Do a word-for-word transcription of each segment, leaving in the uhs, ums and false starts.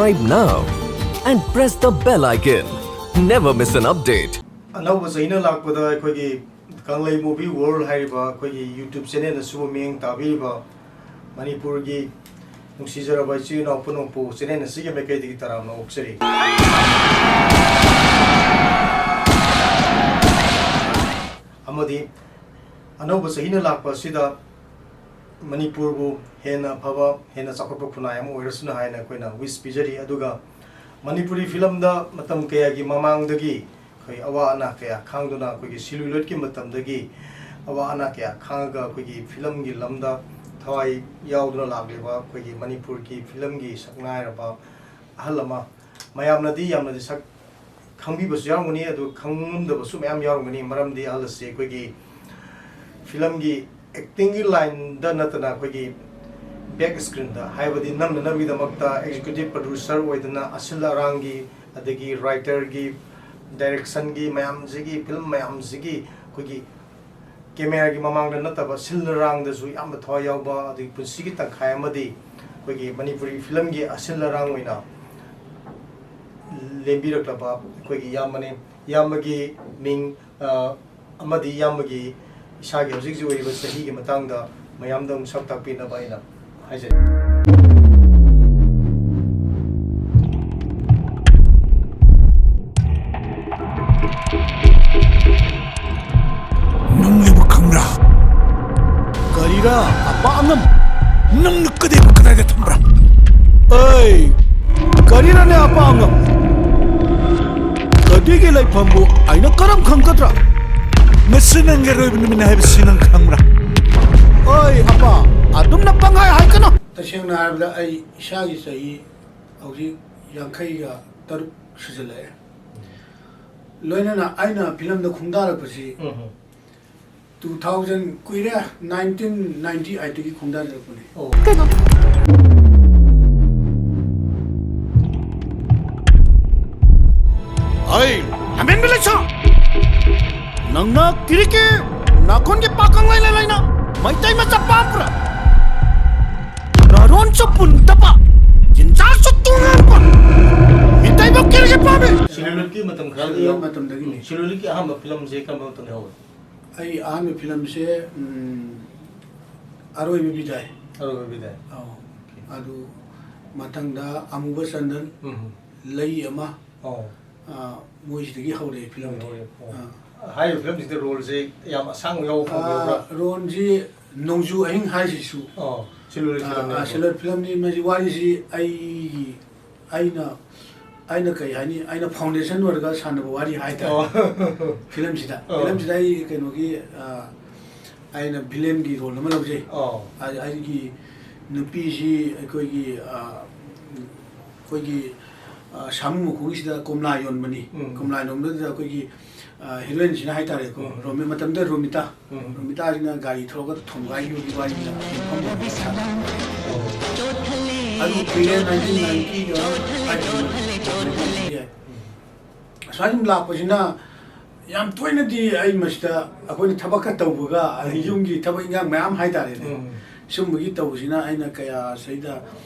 Subscribe now and press the bell icon. Never miss an update. ꯑꯅꯧꯕ ꯆꯍꯤꯅ ꯂꯥꯛꯄꯗ ꯑꯩꯈꯣꯏꯒꯤ ꯀꯪꯂꯩ movie world ꯍꯥꯏꯔꯤꯕ ꯑꯩꯈꯣꯏꯒꯤ YouTube channel ꯑꯁꯤꯕꯨ ꯃꯤꯠꯌꯦꯡ ꯇꯥꯕꯤꯔꯤꯕ ꯃꯅꯤꯄꯨꯔꯒꯤ ꯅꯨꯡꯁꯤꯖꯔꯕ ꯏꯆꯤꯜ ꯏꯅꯥꯎ ꯄꯨꯝꯅꯃꯛꯄꯨ channel ꯑꯁꯤꯒꯤ ꯃꯥꯏꯀꯩꯗꯒꯤ ꯇꯔꯥꯝꯅ ꯑꯣꯛꯆꯔꯤ꯫ ꯑꯃꯗꯤ ꯑꯅꯧꯕ ꯆꯍꯤꯅ ꯂꯥꯛꯄ ꯑꯁꯤꯗ ꯃꯅꯤꯄꯨꯔꯕꯨ ꯍꯦꯟꯅ ꯐꯕ, ꯍꯦꯟꯅ ꯆꯥꯎꯈꯠꯄ ꯈꯨꯟꯅꯥꯏ ꯑꯃ ꯑꯣꯏꯔꯁꯅꯨ ꯍꯥꯏꯅ ꯑꯩꯈꯣꯏꯅ wish ꯄꯤꯖꯔꯤ꯫ ꯑꯗꯨꯒ ꯃꯅꯤꯄꯨꯔꯤ filmꯗ ꯃꯇꯝ ꯀꯌꯥꯒꯤ ꯃꯃꯥꯡꯗꯒꯤ ꯑꯩꯈꯣꯏ ꯑꯋꯥ ꯑꯅꯥ ꯀꯌꯥ ꯈꯥꯡꯗꯨꯅ, ꯑꯩꯈꯣꯏꯒꯤ ꯁꯤꯜꯂꯨꯂꯣꯏꯗꯀꯤ ꯃꯇꯝꯗꯒꯤ ꯑꯋꯥ ꯑꯅꯥ ꯀꯌꯥ ꯈꯥꯡꯉꯒ ꯑꯩꯈꯣꯏꯒꯤ filmꯒꯤ ꯂꯝꯗ ꯊꯋꯥꯏ ꯌꯥꯎꯗꯨꯅ ꯂꯥꯛꯂꯤꯕ ꯑꯩꯈꯣꯏꯒꯤ ꯃꯅꯤꯄꯨꯔꯒꯤ filmꯒꯤ ꯁꯛꯅꯥꯏꯔꯕ ꯑꯍꯜ ꯑꯃ, ꯃꯌꯥꯝꯅꯗꯤ ꯌꯥꯝꯅꯗꯤ ꯁꯛ ꯈꯪꯕꯤꯕꯁꯨ ꯌꯥꯎꯔꯝꯒꯅꯤ, ꯑꯗꯨꯒ ꯈꯪꯉꯝꯗꯕꯁꯨ ꯃꯌꯥꯝ ꯌꯥꯎꯔꯝꯒꯅꯤ꯫ ꯃꯔꯝꯗꯤ ꯑꯍꯜ ꯑꯁꯤ ꯑꯩꯈꯣꯏꯒꯤ filmꯒꯤ actingꯒꯤ lineꯗ ꯅꯠꯇꯅ ꯑꯩꯈꯣꯏꯒꯤ back screenꯗ, ꯍꯥꯏꯕꯗꯤ ꯅꯝꯅꯅꯕꯒꯤꯗꯃꯛꯇ executive producer ꯑꯣꯏꯗꯅ ꯑꯁꯤꯜ ꯑꯔꯥꯡꯒꯤ, ꯑꯗꯒꯤ writerꯒꯤ, directionꯒꯤ ꯃꯌꯥꯝꯁꯤꯒꯤ, film ꯃꯌꯥꯝꯁꯤꯒꯤ ꯑꯩꯈꯣꯏꯒꯤ cameraꯒꯤ ꯃꯃꯥꯡꯗ ꯅꯠꯇꯕ ꯁꯤꯜ ꯂꯥꯡꯗꯁꯨ ꯌꯥꯝꯅ ꯊꯋꯥꯏ ꯌꯥꯎꯕ, ꯑꯗꯒꯤ ꯄꯨꯟꯁꯤꯒꯤ ꯇꯪꯈꯥꯏ ꯑꯃꯗꯤ ꯑꯩꯈꯣꯏꯒꯤ ꯃꯅꯤꯄꯨꯔꯤ filmꯒꯤ ꯑꯁꯤꯜ ꯑꯔꯥꯡ ꯑꯣꯏꯅ ꯂꯦꯝꯕꯤꯔꯛꯂꯕ ꯑꯩꯈꯣꯏꯒꯤ ꯏꯌꯥꯝꯕꯅꯤ꯫ ꯏꯌꯥꯝꯕꯒꯤ ꯃꯤꯡ, ꯑ, ꯑꯃꯗꯤ ꯏꯌꯥꯝꯕꯒꯤ ꯏꯁꯥꯒꯤ ꯍꯧꯖꯤꯛ ꯍꯧꯖꯤꯛ ꯑꯣꯏꯔꯤꯕ ꯆꯍꯤꯒꯤ ꯃꯇꯥꯡꯗ ꯃꯌꯥꯝꯗ ꯑꯃꯨꯛ ꯁꯛ ꯇꯥꯛꯄꯤꯅꯕ ꯑꯩꯅ ꯍꯥꯏꯖꯔꯤ꯫ ꯅꯪ ꯑꯩꯕꯨ ꯈꯪꯕ꯭ꯔꯥ? ꯀꯔꯤꯔꯥ, ꯑꯄꯥ ꯑꯉꯝ? ꯅꯪꯅ ꯀꯗꯥꯏꯗ, ꯀꯗꯥꯏꯗ ꯊꯝꯕ꯭ꯔꯥ? ꯑꯩ, ꯀꯔꯤꯔꯥꯅꯦ, ꯑꯄꯥ ꯑꯉꯝ? ꯀꯗꯤꯒꯤ ꯂꯩꯐꯝꯕꯨ ꯑꯩꯅ ꯀꯔꯝ ꯈꯪꯒꯗ꯭ꯔꯥ? ꯉꯁꯤ ꯅꯪꯒꯤ ꯑꯔꯣꯏꯕ ꯅꯨꯃꯤꯠꯅꯤ ꯍꯥꯏꯕꯁꯤ ꯅꯪ ꯈꯪꯕ꯭ꯔꯥ? ꯑꯣꯏ, ꯑꯄꯥ, ꯑꯗꯨꯝꯅ ꯄꯪꯍꯥꯏ ꯍꯥꯏꯒꯅꯨ꯫ ꯇꯁꯦꯡꯅ ꯍꯥꯏꯔꯕꯗ, ꯑꯩ ꯏꯁꯥꯒꯤ ꯆꯍꯤ ꯍꯧꯖꯤꯛ ꯌꯥꯡꯈꯩꯒ ꯇꯔꯨꯛ ꯁꯨꯖꯜꯂꯛꯑꯦ꯫ ꯂꯣꯏꯅꯅ ꯑꯩꯅ filmꯗ ꯈꯣꯡꯗꯥꯔꯛꯄꯁꯤ ꯎꯝ꯫ Two thousand ꯀꯨꯏꯔꯦ, nineteen ninety eightꯇꯒꯤ ꯈꯣꯡꯗꯥꯖꯔꯛꯄꯅꯦ꯫ ꯑꯣ꯫ ꯀꯩꯅꯣ? ꯑꯩ ꯂꯝꯍꯦꯟꯕꯤ ꯂꯩꯁꯥ! ꯅꯪꯅ ꯀꯤꯔꯤꯀꯤ ꯅꯥꯈꯣꯟꯒꯤ ꯄꯥꯈꯪ ꯂꯩꯅ ꯂꯩꯅ ꯃꯩꯇꯩ ꯃꯆꯥ ꯄꯥꯝꯕ꯭ꯔꯥ? ꯔꯥꯔꯣꯟꯁꯨ ꯄꯨꯟꯗꯕ, ꯆꯤꯟꯖꯥꯛꯁꯨ ꯇꯣꯉꯥꯟꯕ ꯃꯤꯇꯩꯕ ꯀꯦꯔꯒꯦ ꯄꯥꯝꯃꯤ꯫ ꯁꯤꯂꯨꯂꯤꯠꯀꯤ ꯃꯇꯝ ꯈꯔ ꯁꯤꯂꯨꯂꯤꯠ ꯃꯇꯝꯗꯒꯤꯅꯤ꯫ ꯁꯤꯂꯨꯂꯤꯠꯀꯤ ꯑꯍꯥꯟꯕ ꯐꯤꯂꯝꯁꯦ ꯀꯔꯝꯕ ꯃꯇꯝꯗ ꯍꯧꯏ? ꯑꯩ ꯑꯍꯥꯟꯕ ꯐꯤꯂꯝꯁꯦ, ꯎꯝ, ꯑꯔꯣꯏꯕ ꯕꯤꯗꯥꯏ꯫ ꯑꯔꯣꯏꯕ ꯕꯤꯗꯥꯏ꯫ ꯑꯧ꯫ ꯑꯣꯀꯦ꯫ ꯑꯗꯨ ꯃꯊꯪꯗ ꯑꯃꯨꯕ ꯆꯟꯗꯟ, ꯎꯝ꯫ ꯂꯩ ꯑꯃ, ꯑꯧ꯫ ꯑ, ꯃꯣꯏꯁꯤꯗꯒꯤ ꯍꯧꯔꯛꯑꯦ ꯐꯤꯂꯝꯗꯤ꯫ ꯍꯧꯔꯛꯑꯦ꯫ ꯑꯣ꯫ ꯑ꯫ ꯍꯥꯏꯔꯤꯕ ꯐꯤꯂꯝꯁꯤꯗ ꯔꯣꯜꯁꯦ ꯌꯥꯝ ꯑꯁꯥꯡꯕ ꯌꯥꯎꯕ ꯐꯥꯎꯕ ꯌꯥꯎꯕ꯭ꯔꯥ? ꯑ, ꯔꯣꯜꯁꯤ ꯅꯣꯡꯖꯨ ꯑꯍꯤꯡ ꯍꯥꯏꯁꯤꯁꯨ꯫ ꯑꯣ, ꯁꯤꯂꯨꯂꯤꯠ ꯑ, ꯐꯤꯂꯝꯅꯦ꯫ ꯑ, ꯁꯤꯂꯨꯂꯤꯠ ꯐꯤꯂꯝꯅꯤ꯫ ꯃꯁꯤ ꯋꯥꯔꯤꯁꯤ ꯑꯩꯒꯤ, ꯑꯩꯅ, ꯑꯩꯅ ꯀꯩ ꯍꯥꯏꯅꯤ, ꯑꯩꯅ foundation ꯑꯣꯏꯔꯒ ꯁꯥꯟꯅꯕ ꯋꯥꯔꯤ ꯍꯥꯏꯇꯥꯔꯦ꯫ ꯑꯣ꯫ ꯐꯤꯂꯝꯁꯤꯗ꯫ ꯑꯣ꯫ ꯐꯤꯂꯝꯁꯤꯗ ꯑꯩ ꯀꯩꯅꯣꯒꯤ, ꯑ, ꯑꯩꯅ ꯚꯤꯂꯦꯟꯒꯤ ꯔꯣꯜ ꯑꯃ ꯂꯧꯖꯩ꯫ ꯑꯣ꯫ ꯑ-, ꯑꯩꯒꯤ ꯅꯨꯄꯤꯁꯤ ꯑꯩꯈꯣꯏꯒꯤ, ꯑ, ꯑꯩꯈꯣꯏꯒꯤ, ꯑ, ꯁꯥꯃꯨ ꯃꯈꯣꯡꯒꯤꯁꯤꯗ ꯀꯣꯝꯂꯥ ꯌꯣꯟꯕꯅꯤ꯫ ꯎꯝ꯫ ꯀꯣꯝꯂꯥ ꯌꯣꯟꯕꯗꯨꯗ ꯑꯩꯈꯣꯏꯒꯤ, ꯑ, ꯍꯤꯔꯣꯏꯟꯁꯤꯅ ꯍꯥꯏꯇꯥꯔꯦꯀꯣ, ꯎꯝ꯫ ꯔꯣꯃꯤ-, ꯃꯇꯝꯗꯨꯗ ꯔꯣꯃꯤꯇꯥ꯫ ꯎꯝ꯫ ꯔꯣꯃꯤꯇꯥꯁꯤꯅ ꯒꯥꯔꯤ ꯊꯧꯔꯒ ꯊꯣꯝꯒꯥꯏꯈꯤꯕꯒꯤ ꯋꯥꯔꯤꯅ ꯌꯨꯝꯐꯝ ꯑꯣꯏꯔꯒ ꯁꯥꯟꯅꯕ꯫ ꯑꯣ꯫ ꯑꯗꯨ ꯀꯨꯏꯔꯦ, nineteen ninety-ꯒ ꯎꯝ꯫ ꯑꯁꯨꯃꯥꯏꯅ ꯁꯨꯝ ꯂꯥꯛꯄꯁꯤꯅ ꯌꯥꯝ ꯇꯣꯏꯅꯗꯤ ꯑꯩ ꯃꯁꯤꯗ ꯑꯩꯈꯣꯏꯅ ꯊꯕꯛꯀ ꯇꯧꯕꯒ, ꯑꯗꯩ ꯎꯝ꯫ ꯌꯨꯝꯒꯤ ꯊꯕꯛ ꯏꯟꯈꯥꯡ ꯃꯌꯥꯝ ꯍꯥꯏꯇꯥꯔꯦꯅꯦ, ꯎꯝ꯫ ꯁꯨꯝꯕꯒꯤ ꯇꯧꯕꯁꯤꯅ ꯑꯩꯅ ꯀꯌꯥ ꯁꯤꯗ,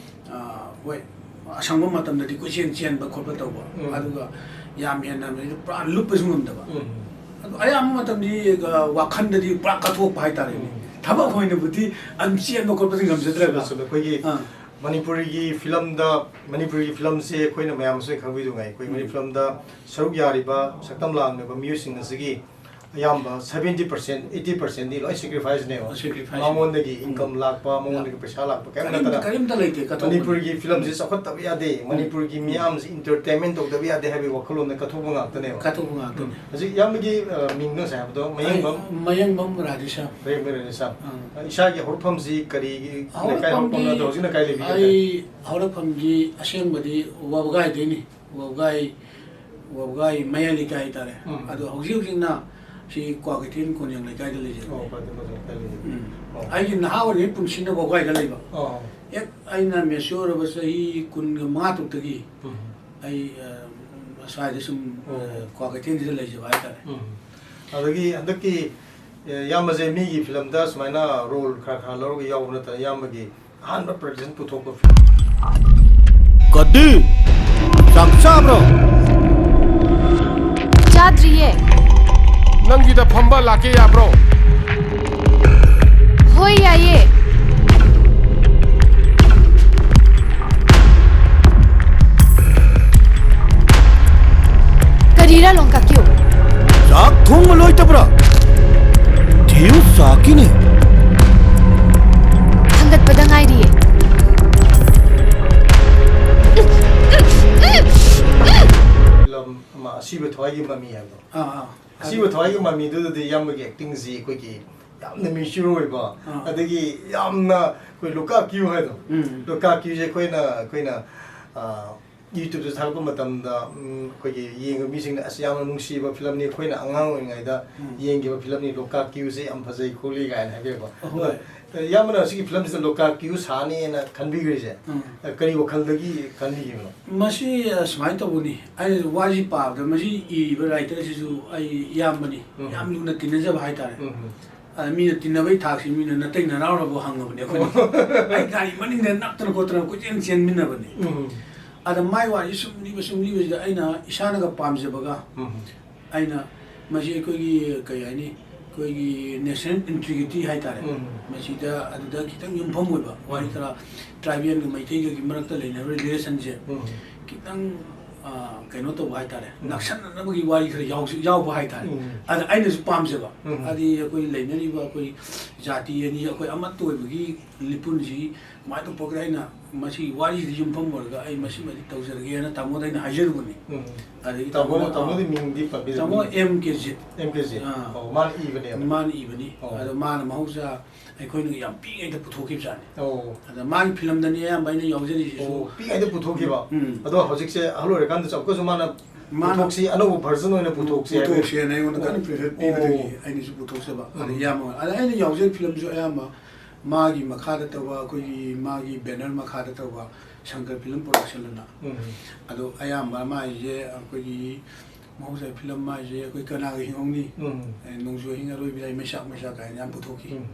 ꯑ, ꯍꯣꯏ, ꯑꯁꯪꯕ ꯃꯇꯝꯗꯗꯤ ꯀꯣꯏꯆꯦꯟ ꯆꯦꯟꯕ ꯈꯣꯠꯄ ꯇꯧꯕ, ꯎꯝ꯫ ꯑꯗꯨꯒ ꯌꯥꯝ ꯍꯦꯟꯅ ꯃꯁꯤꯗ ꯄꯨꯔꯥ ꯂꯨꯞꯄꯁꯨ ꯉꯝꯗꯕ꯫ ꯎꯝ꯫ ꯑꯗꯣ ꯑꯌꯥꯝꯕ ꯃꯇꯝꯗꯤ, ꯑ, ꯋꯥꯈꯜꯗꯗꯤ ꯄꯨꯔꯥ ꯀꯠꯊꯣꯛꯄ ꯍꯥꯏꯇꯥꯔꯦꯅꯦ꯫ ꯎꯝ꯫ ꯊꯕꯛ ꯑꯣꯏꯅꯕꯨꯗꯤ ꯑꯗꯨꯝ ꯆꯦꯟꯕ ꯈꯣꯠꯄꯗꯤ ꯉꯝꯖꯗ꯭ꯔꯒ꯫ ꯆꯨꯝꯃꯦ, ꯆꯨꯝꯃꯦ꯫ ꯑꯩꯈꯣꯏꯒꯤ ꯑꯥ꯫ ꯃꯅꯤꯄꯨꯔꯤꯒꯤ ꯐꯤꯂꯝꯗ, ꯃꯅꯤꯄꯨꯔꯤꯒꯤ ꯐꯤꯂꯝꯁꯦ ꯑꯩꯈꯣꯏꯅ ꯃꯌꯥꯝ ꯑꯃꯁꯨ ꯈꯪꯕꯤꯗꯨꯉꯥꯏ, ꯑꯩꯈꯣꯏ ꯃꯅꯤ ꯎꯝ꯫ ꯐꯤꯂꯝꯗ ꯁꯔꯨꯛ ꯌꯥꯔꯤꯕ ꯁꯛꯇꯝ ꯂꯥꯡꯂꯤꯕ ꯃꯤꯑꯣꯏꯁꯤꯡ ꯑꯁꯤꯒꯤ ꯑꯌꯥꯝꯕ seventy percent, eighty percentꯗꯤ ꯂꯣꯏ sacrificeꯅꯦꯕ꯫ Sacrifice꯫ ꯃꯉꯣꯟꯗꯒꯤ ꯎꯝ꯫ Income ꯂꯥꯛꯄ, ꯃꯉꯣꯟꯗꯒꯤ ꯄꯩꯁꯥ ꯂꯥꯛꯄ ꯀꯔꯤꯝ ꯀꯔꯤꯝ-, ꯅꯠꯇꯅ꯫ ꯀꯔꯤꯝꯇ ꯂꯩꯇꯦ, ꯀꯠꯊꯣꯛꯄꯗ꯫ ꯃꯅꯤꯄꯨꯔꯒꯤ ꯐꯤꯂꯝꯁꯤ ꯎꯝ꯫ ꯆꯥꯎꯈꯠꯇꯕ ꯌꯥꯗꯦ, ꯎꯝ꯫ ꯃꯅꯤꯄꯨꯔꯒꯤ ꯃꯤꯌꯥꯝꯁꯤ entertainment ꯇꯧꯗꯕ ꯌꯥꯗꯦ ꯍꯥꯏꯕꯒꯤ ꯋꯥꯈꯜꯂꯣꯟꯗ ꯀꯠꯊꯣꯛꯄ ꯉꯥꯛꯇꯅꯦꯕ꯫ ꯀꯠꯊꯣꯛꯄ ꯉꯥꯛꯇꯅꯦ꯫ ꯎꯝ꯫ ꯍꯧꯖꯤꯛ ꯏꯌꯥꯝꯕꯒꯤ, ꯑ, ꯃꯤꯡꯗꯣ ꯉꯁꯥꯏ ꯍꯥꯏꯕꯗꯣ ꯃꯌꯦꯡꯕꯝ? ꯑꯩ ꯃꯌꯦꯡꯕꯝ ꯔꯥꯙꯦꯁ꯭ꯌꯥꯝ꯫ ꯃꯌꯦꯡꯕꯝ ꯔꯥꯙꯦꯁ꯭ꯌꯥꯝ꯫ ꯑꯥ꯫ ꯏꯁꯥꯒꯤ ꯍꯧꯔꯛꯐꯝꯁꯤ ꯀꯔꯤꯒꯤ ꯂꯩꯀꯥꯏ ꯍꯧꯔꯛꯐꯝꯗꯤ ꯍꯧꯔꯛꯐꯝꯅꯣ? ꯑꯗꯣ ꯍꯧꯖꯤꯛꯅ ꯀꯥꯏ ꯂꯩꯕꯤꯒꯦ? ꯑꯩ ꯍꯧꯔꯛꯐꯝꯗꯤ ꯑꯁꯦꯡꯕꯗꯤ ꯋꯥꯕꯒꯥꯏꯗꯩꯅꯤ꯫ ꯋꯥꯕꯒꯥꯏ, ꯋꯥꯕꯒꯥꯏ ꯃꯌꯥꯏ ꯂꯩꯀꯥꯏ ꯍꯥꯏꯇꯥꯔꯦ꯫ ꯎꯝ꯫ ꯑꯗꯣ ꯍꯧꯖꯤꯛ ꯍꯧꯖꯤꯛꯅ ꯁꯤ ꯀ꯭ꯋꯥꯀꯩꯊꯦꯜ ꯀꯣꯟꯖꯦꯡ ꯂꯩꯀꯥꯏꯗ ꯂꯩꯖꯕꯅꯤ꯫ ꯑꯣ, ꯀ꯭ꯋꯥꯀꯩꯊꯦꯜ ꯀꯣꯟꯖꯦꯡ ꯂꯩꯀꯥꯏ ꯂꯩꯖꯕꯅꯤ꯫ ꯎꯝ꯫ ꯑꯣ꯫ ꯑꯩꯒꯤ ꯅꯍꯥ ꯑꯣꯏꯔꯤꯉꯩ ꯄꯨꯟꯁꯤꯅ ꯋꯥꯕꯒꯥꯏꯗ ꯂꯩꯕ꯫ ꯑꯣ꯫ ꯍꯦꯛ ꯑꯩꯅ mature ꯑꯣꯏꯔꯕ ꯆꯍꯤ ꯀꯨꯟꯒ ꯃꯉꯥ ꯇꯔꯨꯛꯇꯒꯤ ꯎꯝ꯫ ꯑꯩ, ꯑ, ꯑꯁ꯭ꯋꯥꯏꯗ ꯁꯨꯝ, ꯑꯣ꯫ ꯑ, ꯀ꯭ꯋꯥꯀꯩꯊꯦꯜꯁꯤꯗ ꯂꯩꯖꯕ ꯍꯥꯏꯇꯥꯔꯦ꯫ ꯎꯝ꯫ ꯑꯗꯒꯤ ꯍꯟꯗꯛꯀꯤ, ꯑ, ꯏꯌꯥꯝꯕꯁꯦ ꯃꯤꯒꯤ ꯐꯤꯂꯝꯗ ꯁꯨꯃꯥꯏꯅ role ꯈꯔ ꯈꯔ ꯂꯧꯔꯒ ꯌꯥꯎꯕ ꯅꯠꯇꯅ ꯏꯌꯥꯝꯕꯒꯤ ꯑꯍꯥꯟꯕ production ꯄꯨꯊꯣꯛꯄ ꯐꯤꯂꯝ꯫ ꯀꯗꯤ, ꯆꯥꯛ ꯆꯥꯕ꯭ꯔꯣ? ꯆꯥꯗ꯭ꯔꯤꯌꯦ꯫ ꯅꯪꯒꯤꯗ ꯐꯝꯕ ꯂꯥꯛꯀꯦ ꯌꯥꯕ꯭ꯔꯣ? ꯍꯣꯏ, ꯌꯥꯏꯌꯦ꯫ ꯀꯔꯤꯔ ꯂꯣꯡꯀꯥ ꯀ꯭ꯌꯨ? ꯆꯥꯛ ꯊꯣꯡꯕ ꯂꯣꯏꯇꯕ꯭ꯔꯥ? ꯊꯤꯌꯨ ꯆꯥꯛꯀꯤꯅꯤ꯫ ꯊꯥꯡꯒꯠꯄꯗ ꯉꯥꯏꯔꯤꯌꯦ꯫ ꯐꯤꯂꯝ ꯑꯃ ꯑꯁꯤꯕ ꯊꯋꯥꯏꯒꯤ ꯃꯃꯤ ꯍꯥꯏꯕꯗꯣ꯫ ꯑꯥ, ꯑꯥ꯫ ꯑꯁꯤꯕ ꯊꯋꯥꯏꯒꯤ ꯃꯃꯤꯗꯨꯗꯗꯤ ꯏꯌꯥꯝꯕꯒꯤ ꯑꯦꯛꯇꯤꯡꯁꯤ ꯑꯩꯈꯣꯏꯒꯤ ꯌꯥꯝꯅ ꯃꯦꯆ꯭ꯌꯨꯔ ꯑꯣꯏꯕ, ꯑꯥ꯫ ꯑꯗꯒꯤ ꯌꯥꯝꯅ ꯑꯩꯈꯣꯏ ꯂꯣꯀꯥ ꯀ꯭ꯌꯨ ꯍꯥꯏꯗꯣ, ꯎꯝ꯫ ꯂꯣꯀꯥ ꯀ꯭ꯌꯨꯁꯦ ꯑꯩꯈꯣꯏꯅ, ꯑꯩꯈꯣꯏꯅ, ꯑꯥ, YouTube-ꯇ ꯊꯥꯒꯠꯄ ꯃꯇꯝꯗ, ꯎꯝ, ꯑꯩꯈꯣꯏꯒꯤ ꯌꯦꯡꯕ ꯃꯤꯁꯤꯡꯅ "ꯑꯁ, ꯌꯥꯝꯅ ꯅꯨꯡꯁꯤꯕ ꯐꯤꯂꯝꯅꯤ, ꯑꯩꯈꯣꯏꯅ ꯑꯉꯥꯡ ꯑꯣꯏꯔꯤꯉꯩꯗ ꯎꯝ꯫ ꯌꯦꯡꯈꯤꯕ ꯐꯤꯂꯝꯅꯤ, ꯂꯣꯀꯥ ꯀ꯭ꯌꯨꯁꯦ ꯌꯥꯝ ꯐꯖꯩ ꯈꯣꯠꯂꯤ" ꯀꯥꯏꯅ ꯍꯥꯏꯕꯤꯔꯛꯄ꯫ ꯑꯍꯣꯏ꯫ ꯑꯗꯣ, ꯏꯌꯥꯝꯕꯅ ꯁꯤꯒꯤ ꯐꯤꯂꯝꯁꯤꯗ ꯂꯣꯀꯥ ꯀ꯭ꯌꯨ ꯁꯥꯅꯤꯅ ꯈꯟꯕꯤꯈ꯭ꯔꯤꯁꯦ, ꯎꯝ꯫ ꯀꯔꯤ ꯋꯥꯈꯜꯗꯒꯤ ꯈꯟꯕꯤꯈꯤꯕꯅꯣ? ꯃꯁꯤ, ꯑ, ꯁꯨꯃꯥꯏꯅ ꯇꯧꯕꯅꯤ꯫ ꯑꯩꯅ ꯋꯥꯔꯤ ꯄꯥꯕꯗ ꯃꯁꯤ ꯏꯔꯤꯕ writer-ꯁꯤꯁꯨ ꯑꯩ ꯏꯌꯥꯝꯕꯅꯤ꯫ ꯎꯝ꯫ ꯌꯥꯝ ꯂꯨꯅ ꯇꯤꯟꯅꯖꯕ ꯍꯥꯏꯇꯥꯔꯦ꯫ ꯎꯝ꯫ ꯑꯗ ꯃꯤꯅ ꯇꯤꯟꯅꯕꯒꯤ ꯊꯥꯛꯁꯤ ꯃꯤꯅ ꯅꯇꯩ ꯅꯅꯥꯎꯅꯕꯨ ꯍꯪꯉꯕꯅꯦ ꯑꯩꯈꯣꯏꯅ꯫ ꯑꯣ꯫ ꯑꯩ ꯒꯥꯔꯤ ꯃꯅꯤꯡꯗ ꯅꯞꯇꯅ ꯈꯣꯠꯇꯅ ꯀꯣꯏꯆꯦꯟ ꯆꯦꯟꯃꯤꯟꯅꯕꯅꯤ꯫ ꯎꯝ꯫ ꯑꯗ ꯃꯥꯏ ꯋꯥꯔꯤ ꯁꯨꯝ ꯂꯤꯕ, ꯁꯨꯝ ꯂꯤꯕꯁꯤꯗ ꯑꯩꯅ ꯏꯁꯥꯅꯒ ꯄꯥꯝꯖꯕꯒ, ꯎꯝ꯫ ꯑꯩꯅ ꯃꯁꯤ ꯑꯩꯈꯣꯏꯒꯤ, ꯀꯩ ꯍꯥꯏꯅꯤ, ꯑꯩꯈꯣꯏꯒꯤ national integrity ꯍꯥꯏꯇꯥꯔꯦ꯫ ꯎꯝ꯫ ꯃꯁꯤꯗ, ꯑꯗꯨꯗ ꯈꯤꯇꯪ ꯌꯨꯝꯐꯝ ꯑꯣꯏꯕ ꯋꯥꯔꯤ ꯎꯝ꯫ ꯈꯔ, tribal-ꯒ ꯃꯩꯇꯩꯒꯒꯤ ꯃꯔꯛꯇ ꯂꯩꯅꯕ relation-ꯁꯦ ꯎꯝ꯫ ꯈꯤꯇꯪ, ꯑ, ꯀꯩꯅꯣ ꯇꯧꯕ ꯍꯥꯏꯇꯥꯔꯦ, ꯎꯝ꯫ ꯅꯛꯁꯟꯅꯅꯕꯒꯤ ꯋꯥꯔꯤ ꯈꯔ ꯌꯥꯎꯁꯨ-, ꯌꯥꯎꯕ ꯍꯥꯏꯇꯥꯔꯦ꯫ ꯎꯝ꯫ ꯑꯗ ꯑꯩꯅꯁꯨ ꯄꯥꯝꯖꯕ, ꯎꯝ꯫ ꯍꯥꯏꯗꯤ ꯑꯩꯈꯣꯏ ꯂꯩꯅꯔꯤꯕ ꯑꯩꯈꯣꯏ ꯖꯥꯇꯤ ꯑꯅꯤ ꯑꯩꯈꯣꯏ ꯑꯃꯠꯇ ꯑꯣꯏꯕꯒꯤ ꯂꯤꯄꯨꯟꯁꯤ ꯀꯃꯥꯏꯅ ꯇꯧꯊꯣꯛꯀꯦ, ꯑꯩꯅ ꯃꯁꯤꯒꯤ ꯋꯥꯔꯤꯁꯤꯗ ꯌꯨꯝꯐꯝ ꯑꯣꯏꯔꯒ ꯑꯩ ꯃꯁꯤꯃꯗꯤ ꯇꯧꯖꯔꯒꯦꯅ ꯇꯥꯃꯣꯗ ꯑꯩꯅ ꯍꯥꯏꯖꯔꯨꯕꯅꯤ꯫ ꯎꯝ꯫ ꯑꯗꯒꯤ ꯇꯥꯃꯣꯅ, ꯇꯥꯃꯣꯅ, ꯇꯥꯃꯣꯒꯤ ꯃꯤꯡꯗꯤ ꯄꯟꯕꯤꯔꯝꯕꯅꯤ? ꯇꯥꯃꯣ ꯑꯦꯝ ꯀꯦ ꯖꯤꯠ꯫ ꯑꯦꯝ ꯀꯦ ꯖꯤꯠ꯫ ꯑꯥ꯫ ꯑꯣ, ꯃꯥꯅ ꯏꯕꯅꯦꯕ? ꯃꯥꯅ ꯏꯕꯅꯤ꯫ ꯑꯣ꯫ ꯑꯗꯣ ꯃꯥꯅ ꯃꯍꯧꯁꯥ ꯑꯩꯈꯣꯏꯅ ꯌꯥꯝ ꯄꯤꯛꯏꯉꯩꯗ ꯄꯨꯊꯣꯛꯈꯤꯕꯖꯥꯠꯅꯤ꯫ ꯑꯣ꯫ ꯑꯗ ꯃꯥꯒꯤ ꯐꯤꯂꯝꯗꯅꯤ ꯑꯌꯥꯝꯕ ꯑꯩꯅ ꯌꯥꯎꯖꯔꯤꯁꯤꯁꯨ꯫ ꯑꯣ, ꯄꯤꯛꯏꯉꯩꯗ ꯄꯨꯊꯣꯛꯈꯤꯕ? ꯎꯝ꯫ ꯑꯗꯣ ꯍꯧꯖꯤꯛꯁꯦ ꯑꯍꯜ ꯑꯣꯏꯔꯀꯥꯟꯗꯁꯨ ꯑꯃꯨꯛꯀꯁꯨ ꯃꯥꯅ ꯃꯥꯅ ꯄꯨꯊꯣꯛꯁꯤ, ꯑꯅꯧꯕ version ꯑꯣꯏꯅ ꯄꯨꯊꯣꯛꯁꯤ ꯍꯥꯏꯕ? ꯄꯨꯊꯣꯛꯁꯦꯅ ꯑꯩꯉꯣꯟꯗ ꯀꯟꯅ pressure ꯄꯤꯕꯗꯒꯤ ꯑꯣ꯫ ꯑꯩꯅꯁꯨ ꯄꯨꯊꯣꯛꯆꯕ꯫ ꯑꯗ ꯎꯝ꯫ ꯏꯌꯥꯝꯕ, ꯑꯗ ꯑꯩꯅ ꯌꯥꯎꯖꯔꯤ ꯐꯤꯂꯝꯁꯨ ꯑꯌꯥꯝꯕ ꯃꯥꯒꯤ ꯃꯈꯥꯗ ꯇꯧꯕ, ꯑꯩꯈꯣꯏꯒꯤ ꯃꯥꯒꯤ banner ꯃꯈꯥꯗ ꯇꯧꯕ ꯁꯪꯀꯔ ꯐꯤꯂꯝ production ꯑꯅ꯫ ꯎꯝ꯫ ꯑꯗꯣ ꯑꯌꯥꯝꯕ ꯃꯥꯒꯤꯁꯦ ꯑꯩꯈꯣꯏꯒꯤ ꯃꯍꯧꯁꯥ ꯐꯤꯂꯝ ꯍꯥꯏꯁꯦ ꯑꯩꯈꯣꯏ ꯀꯅꯥꯒ ꯍꯤꯡꯍꯧꯅꯤ? ꯎꯝ꯫ ꯑꯦ, ꯅꯣꯡꯖꯨ ꯑꯍꯤꯡ ꯑꯔꯣꯏꯕꯤꯗ ꯑꯩ ꯃꯩꯁꯥꯛ ꯃꯩꯁꯥꯛ ꯀꯥꯏꯅ ꯌꯥꯝ ꯄꯨꯊꯣꯛꯈꯤ꯫ ꯎꯝ꯫